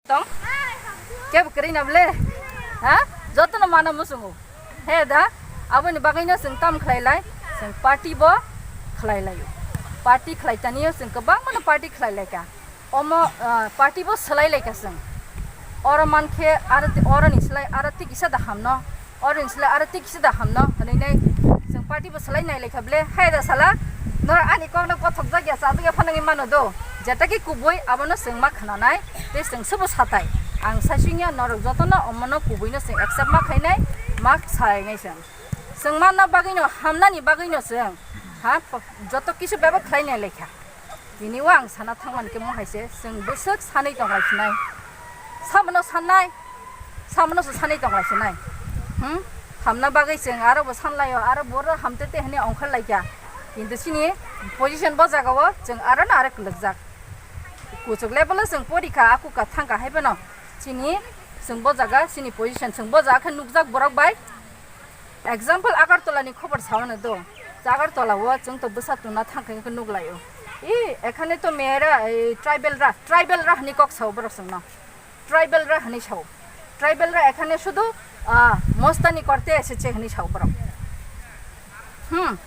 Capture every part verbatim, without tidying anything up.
Tong? Kebo kwrwi na ble? Ha? Jotono mano muchungo. He da? Aboni bagwino chwng tam khlai lai? Chwng party bo khlai laio. Party khlai tanio chwng kwbangmano party khlai lai ka. Omo, ah, party bo swlai lai ka chwng. Oro mankhe aro ti-, oroni slai aro tei kisa da hamno. Oroni slai aro tei kisa da hamno hwnwi nai chwng party bo swlai nai lai kha ble. Hai da sala, nor ani kokno kothok jak ya, chajak ya phano wngwi mano do. Jeta ki kubui abono chwng ma khna nai, tei chwng sobo satai. Ang sasing ya norok jotono omono kubuino chwng accept ma khainai, ma sainai chwng. Chwng manna bagwino, hamnani bagwino chwng, ha, joto kisu bebak khlai nai lai kha. Tini o ang sana thangmani khe mo hai se, chwng bwswk sanwi tong lai sinai. Sabono sannai, sabono se sanwi tong lai sinai. Hmm? Hamna bagwi chwng aro bo sanlaio, aro bo ro hamte te hwnwi ongkhar lai kha. Kintu chini position bo jaga o chwng aro no aro kwlwkjak. Kuchuk level o chwng porikha, aku ka thangkha hai phano. Chini chwng bo jaga, chini position chwng bo jaga khe nukjak borok bai. Example, Agartala ni khobor sao no do. Agartala o chwng to bwsa tuna thang khe nukhlaio. I, ekhane to mera, ei, tribal ra, tribal ra hwnwi kok sao borok chwngno. Tribal ra hwnwi sao. Tribal ra ekhane sudu, ah, mostani korte eseche hwnwi sao borok. Hmm.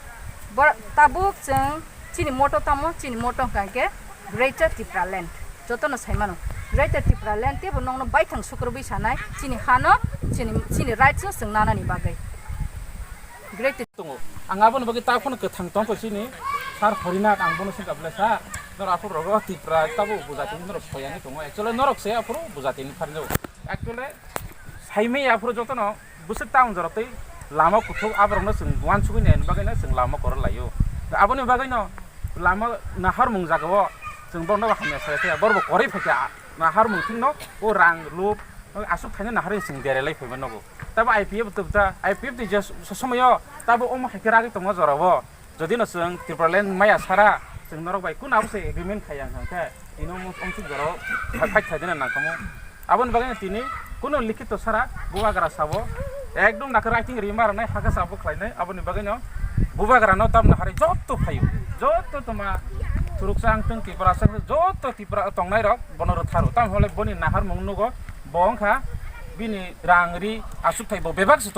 Bor-, tabuk chwng chini motto tamo, chini motto hwnkha khe Greater Tipraland. Jotono sai mano. Greater Tipraland teibo nokno baithang sukrubwi sanai, chini hano, chini, chini rights no chwng nanani bagwi. Greater Tongo. Ang aboni bagwi ta phano kwthang tongkha chini Sir Horinath, ang bono swngkha bwle, "Sir, norok aphuru rogo Tipra tabo bujatini norok soyani tongo. Actually norok se aphuru bujatini pharjao." Actually saimaya aphuru jotono bwswk town jorok tei lama kuthuk aborokno chwng uansugwi naini bagwino chwng lama kwrwi laio. Aboni bagwino lama naharmung jagao chwng borokno hamya sai khe borokbo kwrwi phaikha naharmung thwngno o rang lup aswk thaino naharwi chwng derelai phaima nogo. Tabo I P F tubta, I P F twi je somoyo tabo omo hai khe ragwi tongo jorao. Jodi no chwng Tipraland maya sara, chwng norok bai kunu abo se agreement khai ang hwnkhe, tini omo omsuk jorao phai, phai khlai dina nangkhamu. Aboni bagwi tini kunu likhito sara bubagra sabo, ekdom dakhe writing rima rwnai, hakhe sabo khlainai. Aboni bagwino bubagrano tamni hari jotto phaio, jotto toma Thuruksa wngthung, Tiprasa wngthung, jotto Tipra tongnai rok bono rwtharo. Tamni hwnle boni naharmung nugo, bo wngkha bini rang ri aswk thai bo bebak se tong.